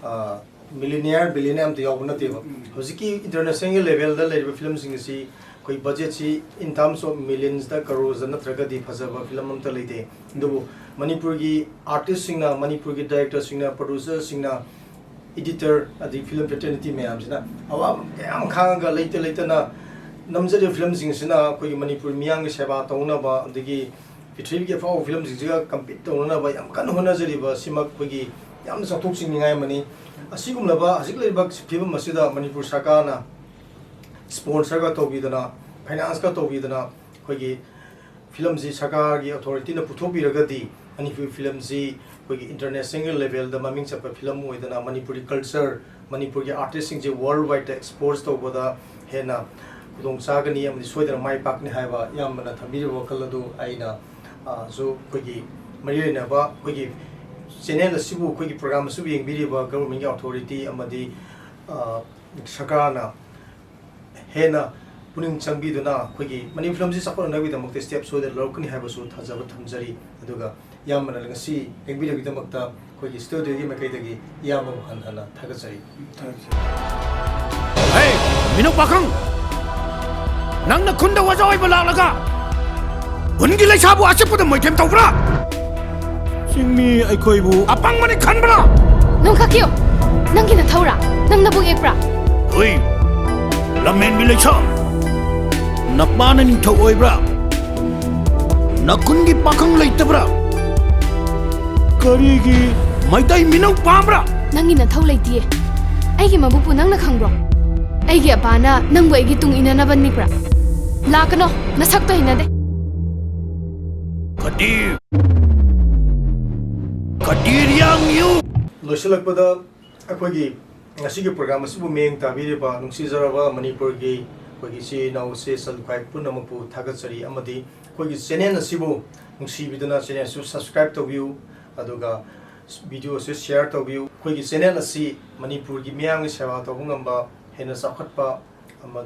ꯑ, millionaire, billionaire ꯑꯝꯇ ꯌꯥꯎꯕ ꯅꯠꯇꯦꯕ꯫ ꯎꯝ꯫ ꯍꯧꯖꯤꯛꯀꯤ internationalꯒꯤ levelꯗ ꯂꯩꯔꯤꯕ ꯐꯤꯂꯝꯁꯤꯡ ꯑꯁꯤ ꯑꯩꯈꯣꯏ budgetꯁꯤ in terms of millionsꯇ, croresta ꯅꯠꯇ꯭ꯔꯒꯗꯤ ꯐꯖꯕ ꯐꯤꯂꯝ ꯑꯝꯇ ꯂꯩꯇꯦ꯫ ꯑꯗꯨꯕꯨ ꯃꯅꯤꯄꯨꯔꯒꯤ artistꯁꯤꯡꯅ, ꯃꯅꯤꯄꯨꯔꯒꯤ directorꯁꯤꯡꯅ, producerꯁꯤꯡꯅ, editor, ꯑꯗꯒꯤ film fraternity ꯃꯌꯥꯝꯁꯤꯅ ꯑꯋꯥꯕ ꯀꯌꯥ ꯑꯃ ꯈꯥꯡꯉꯒ ꯂꯩꯇ ꯂꯩꯇꯅ ꯅꯝꯖꯔꯤꯕ ꯐꯤꯂꯝꯁꯤꯡꯁꯤꯅ ꯑꯩꯈꯣꯏꯒꯤ ꯃꯅꯤꯄꯨꯔ ꯃꯤꯌꯥꯝꯒꯤ ꯁꯦꯕꯥ ꯇꯧꯅꯕ, ꯑꯗꯒꯤ ꯄ꯭ꯔꯤꯊꯤꯕꯤꯒꯤ ꯑꯐꯥꯎꯕ ꯐꯤꯂꯝꯁꯤꯡꯁꯤꯒ compete ꯇꯧꯅꯅꯕ ꯌꯥꯝ ꯀꯟꯅ ꯍꯣꯠꯅꯖꯔꯤꯕ ꯑꯁꯤꯃꯛ ꯑꯩꯈꯣꯏꯒꯤ ꯌꯥꯝꯅ ꯆꯥꯎꯊꯣꯛꯆꯅꯤꯡꯉꯥꯏ ꯑꯃꯅꯤ꯫ ꯑꯁꯤꯒꯨꯝꯂꯕ ꯍꯧꯖꯤꯛ ꯂꯩꯔꯤꯕ ꯐꯤꯕꯝ ꯑꯁꯤꯗ ꯃꯅꯤꯄꯨꯔ ꯁꯔꯀꯥꯔꯅ sponsorꯒ ꯇꯧꯕꯤꯗꯅ, financeꯀ ꯇꯧꯕꯤꯗꯅ, ꯑꯩꯈꯣꯏꯒꯤ ꯐꯤꯂꯝꯁꯤ ꯁꯔꯀꯥꯔꯒꯤ authorityꯅ ꯄꯨꯊꯣꯛꯄꯤꯔꯒꯗꯤ ꯃꯅꯤꯄꯨꯔꯤ ꯐꯤꯂꯝꯁꯤ ꯑꯩꯈꯣꯏꯒꯤ internationalꯒꯤ levelꯗ ꯃꯃꯤꯡ ꯆꯠꯄ ꯐꯤꯂꯝ ꯑꯣꯏꯗꯅ ꯃꯅꯤꯄꯨꯔꯤ culture, ꯃꯅꯤꯄꯨꯔꯒꯤ artistꯁꯤꯡꯁꯦ world wideꯇ expose ꯇꯧꯕꯗ ꯍꯦꯟꯅ ꯈꯨꯗꯣꯡ ꯆꯥꯒꯅꯤ ꯑꯃꯗꯤ ꯁꯣꯏꯗꯅ ꯃꯥꯏ ꯄꯥꯛꯀꯅꯤ ꯍꯥꯏꯕ ꯏꯌꯥꯝꯕꯅ ꯊꯝꯕꯤꯔꯤꯕ ꯋꯥꯈꯜ ꯑꯗꯨ ꯑꯩꯅ, ꯑ, ꯁꯨ ꯑꯩꯈꯣꯏꯒꯤ ꯃꯔꯤ ꯂꯩꯅꯕ ꯑꯩꯈꯣꯏꯒꯤ channel ꯑꯁꯤꯕꯨ, ꯑꯩꯈꯣꯏꯒꯤ program ꯑꯁꯤꯕꯨ ꯌꯦꯡꯕꯤꯔꯤꯕ governmentꯀꯤ authority ꯑꯃꯗꯤ, ꯑ, ꯁꯔꯀꯥꯔꯅ ꯍꯦꯟꯅ ꯄꯨꯛꯅꯤꯡ ꯆꯪꯕꯤꯗꯨꯅ ꯑꯩꯈꯣꯏꯒꯤ ꯃꯅꯤꯄꯨꯔ ꯐꯤꯂꯝꯁꯤ ꯆꯥꯎꯈꯠꯅꯅꯕꯒꯤꯗꯃꯛꯇ step ꯁꯣꯏꯗꯅ ꯂꯧꯔꯛꯀꯅꯤ ꯍꯥꯏꯕꯁꯨ ꯊꯥꯖꯕ ꯊꯝꯖꯔꯤ꯫ ꯑꯗꯨꯒ ꯏꯌꯥꯝꯕꯅ ꯉꯁꯤ ꯂꯦꯡꯕꯤꯔꯕꯒꯤꯗꯃꯛꯇ ꯑꯩꯈꯣꯏꯒꯤ ꯁ꯭ꯇꯨꯗꯤꯑꯣꯒꯤ ꯃꯥꯏꯀꯩꯗꯒꯤ ꯏꯌꯥꯝꯕꯕꯨ ꯍꯟꯅ ꯍꯟꯅ ꯊꯥꯒꯠꯆꯔꯤ꯫ ꯊꯥꯒꯠꯆꯔꯤ꯫ ꯍꯦ, ꯃꯤꯅꯧ ꯄꯥꯈꯪ! ꯅꯪꯅ ꯈꯨꯟꯗ ꯑꯣꯖꯥ ꯑꯣꯏꯕ ꯂꯥꯛꯂꯒ ꯈꯨꯟꯒꯤ ꯂꯩꯁꯥꯕꯨ ꯑꯆꯤꯛꯄꯗ ꯃꯣꯏꯊꯦꯝ ꯇꯧꯕ꯭ꯔꯥ? ꯆꯤꯡꯃꯤ ꯑꯩꯈꯣꯏꯕꯨ ꯑꯄꯪꯕꯅꯤ ꯈꯟꯕ꯭ꯔꯥ? ꯅꯣꯡꯈꯛꯀꯤꯌꯣ, ꯅꯪꯒꯤ ꯅꯊꯧꯔꯥ? ꯅꯪ ꯅꯕꯨꯛ ꯌꯦꯛꯄ꯭ꯔꯥ? ꯍꯨꯏ, ꯂꯝꯍꯦꯟꯕꯤ ꯂꯩꯁꯥ! ꯅꯄꯥꯅ ꯅꯤꯡꯊꯧ ꯑꯣꯏꯕ꯭ꯔꯥ? ꯅꯈꯨꯟꯒꯤ ꯄꯥꯈꯪ ꯂꯩꯇꯕ꯭ꯔꯥ? ꯀꯔꯤꯒꯤ ꯃꯩꯇꯩ ꯃꯤꯅꯧ ꯄꯥꯝꯕ꯭ꯔꯥ? ꯅꯪꯒꯤ ꯅꯊꯧ ꯂꯩꯇꯤꯌꯦ꯫ ꯑꯩꯒꯤ ꯃꯕꯨꯛꯄꯨ ꯅꯪꯅ ꯈꯪꯕ꯭ꯔꯣ? ꯑꯩꯒꯤ ꯑꯄꯥꯅ ꯅꯪꯕꯨ ꯑꯩꯒꯤ ꯇꯨꯡ ꯏꯟꯅꯅꯕ ꯅꯤꯛꯄ꯭ꯔꯥ? ꯂꯥꯛꯀꯅꯣ, ꯅꯁꯛꯇꯣ ꯍꯩꯅꯗꯦ꯫ ꯈꯗꯤꯔ! ꯈꯗꯤꯔ ꯌꯥꯡꯌꯨ! ꯂꯣꯏꯁꯤꯜꯂꯛꯄꯗ ꯑꯩꯈꯣꯏꯒꯤ ꯉꯁꯤꯒꯤ program ꯑꯁꯤꯕꯨ ꯃꯤꯠꯌꯦꯡ ꯇꯥꯕꯤꯔꯤꯕ ꯅꯨꯡꯁꯤꯖꯔꯕ ꯃꯅꯤꯄꯨꯔꯒꯤ ꯑꯩꯈꯣꯏꯒꯤ ꯏꯆꯤꯜ ꯏꯅꯥꯎ ꯏꯆꯦ ꯏꯆꯜ ꯏꯈ꯭ꯋꯥꯏ ꯄꯨꯝꯅꯃꯛꯄꯨ ꯊꯥꯒꯠꯆꯔꯤ, ꯑꯃꯗꯤ ꯑꯩꯈꯣꯏꯒꯤ channel ꯑꯁꯤꯕꯨ ꯅꯨꯡꯁꯤꯕꯤꯗꯨꯅ channel ꯑꯁꯤꯕꯨ subscribe ꯇꯧꯕꯤꯌꯨ, ꯑꯗꯨꯒ video ꯑꯁꯤ share ꯇꯧꯕꯤꯌꯨ꯫ ꯑꯩꯈꯣꯏꯒꯤ channel ꯑꯁꯤ ꯃꯅꯤꯄꯨꯔꯒꯤ ꯃꯤꯌꯥꯝꯒꯤ ꯁꯦꯕꯥ ꯇꯧꯕ ꯉꯝꯕ, ꯍꯦꯟꯅ ꯆꯥꯎꯈꯠꯄ ꯑꯃ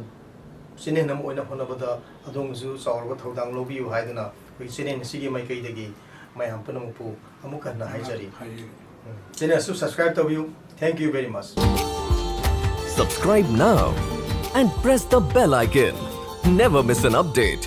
channel ꯑꯃ ꯑꯣꯏꯅ ꯍꯣꯠꯅꯕꯗ ꯑꯗꯣꯝꯒꯤꯁꯨ ꯆꯥꯎꯔꯕ ꯊꯧꯗꯥꯡ ꯂꯧꯕꯤꯌꯨ ꯍꯥꯏꯗꯨꯅ ꯑꯩꯈꯣꯏꯒꯤ channel ꯑꯁꯤꯒꯤ ꯃꯥꯏꯀꯩꯗꯒꯤ ꯃꯌꯥꯝ ꯄꯨꯝꯅꯃꯛꯄꯨ ꯑꯃꯨꯛ ꯍꯟꯅ ꯍꯥꯏꯖꯔꯤ꯫ ꯎꯝ, channel ꯑꯁꯤꯕꯨ subscribe ꯇꯧꯕꯤꯌꯨ꯫ Thank you very much. Subscribe now and press the bell icon. Never miss an update.